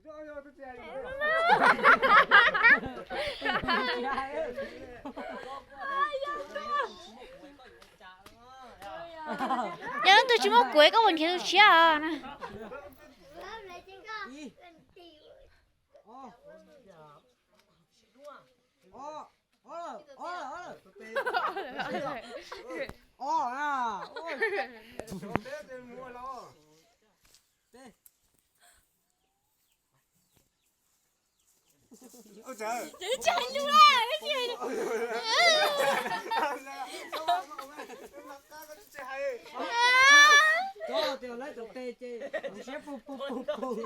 Yog leej twg tsis muaj kuav koj mus nrhiav tus tshiab os. Koj tias lawv tus tes ces siab pug pug pug pug.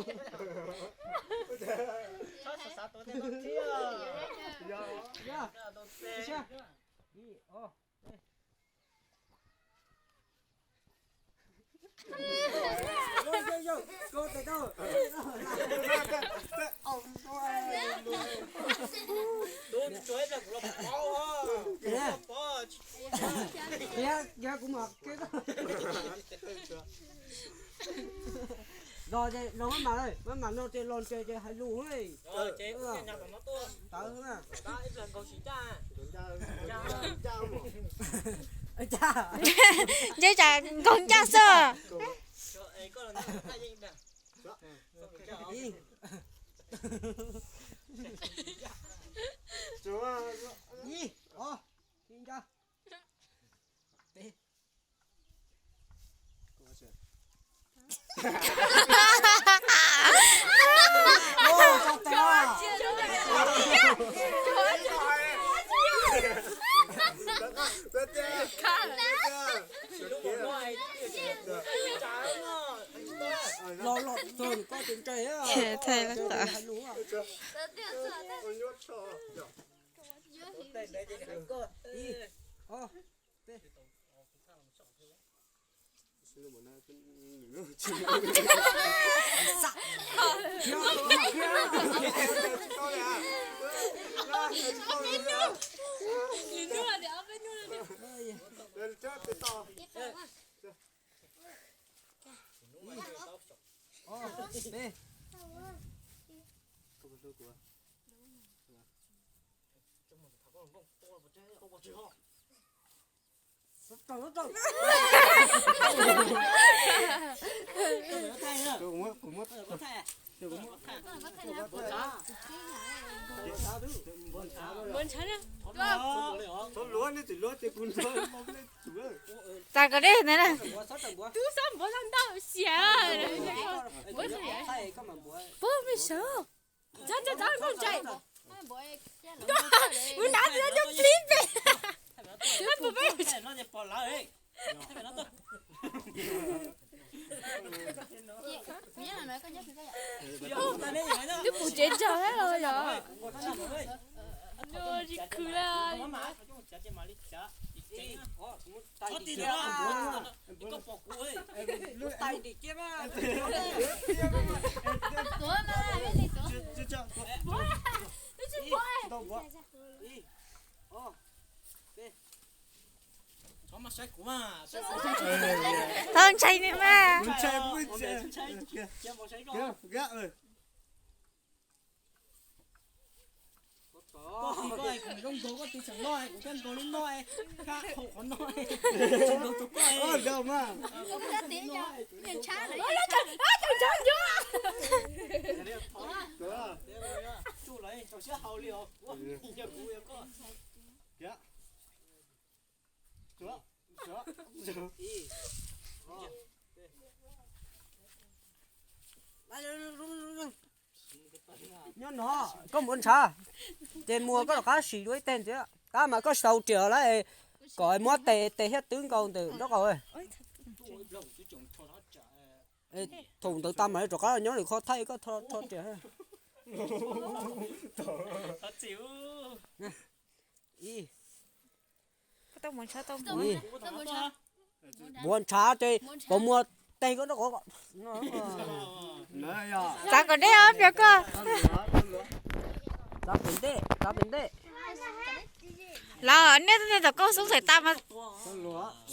Los ces los maj mam, maj mam no ces los ntses ces hais lus. Tawv na. Ntshe tsam nkaug ncaj xwb. Ib, ob, ib ncaj. Los los txog koj tus ntses. Tag kom deb ntawd na. Tub xob npuav zog ntau xiam. Puab me sawv. Txhob txhob txhob koj ntsaim. Kuv hnav txiv cov plib pem. Twb pum tsev nrog thiab los yog. Tsis khwv la. Tau ntshai nws mas. Koj, koj, koj, koj tus tseem loj, kuv koj nkaus li no, koj hau qhov no, tsis nkaus tus koj. Tsuj lawv tsaus siab haus li os. Yog kuv yog koj. Nyob no koj muab ntshav, ces muag koj rov qab sim dua ib teg ntxiv, tab mas koj xaus riam lawm, kom muab tes, tes thiab twb nkaus ntawm nraub qaum. Thaum ntawd tag mas rov qab nyob lwm qhov thaij koj rho riam. Ib, muab ntshav ces kom muag tes koj rau qhov. Txav kom deb os peb koj. Txav pem ntej, txav pem ntej. Los nej, nej tom koj xub txhais tas mas.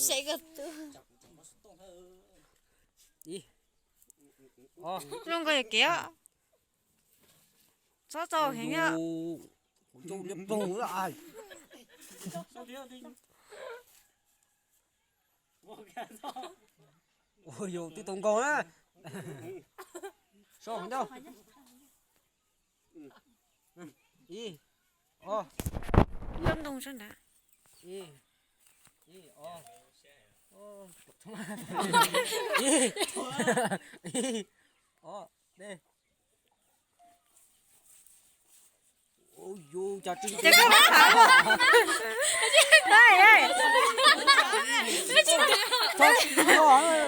Xav koj tus. Ib, ob. Zoo nkaus yog kev, txhob txaus heev. Kuv coj liab ploog lawm. Ua yus twb tau nkaus na. So ntau. Ib, ob. Ib, ib, ob. Ib, ib, ob, dej. Ua yus cas tsis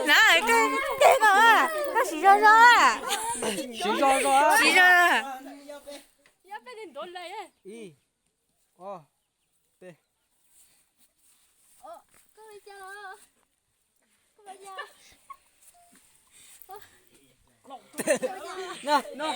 na, koj siv zog zog, siv zog zog. Ib, ob, peb. No, no.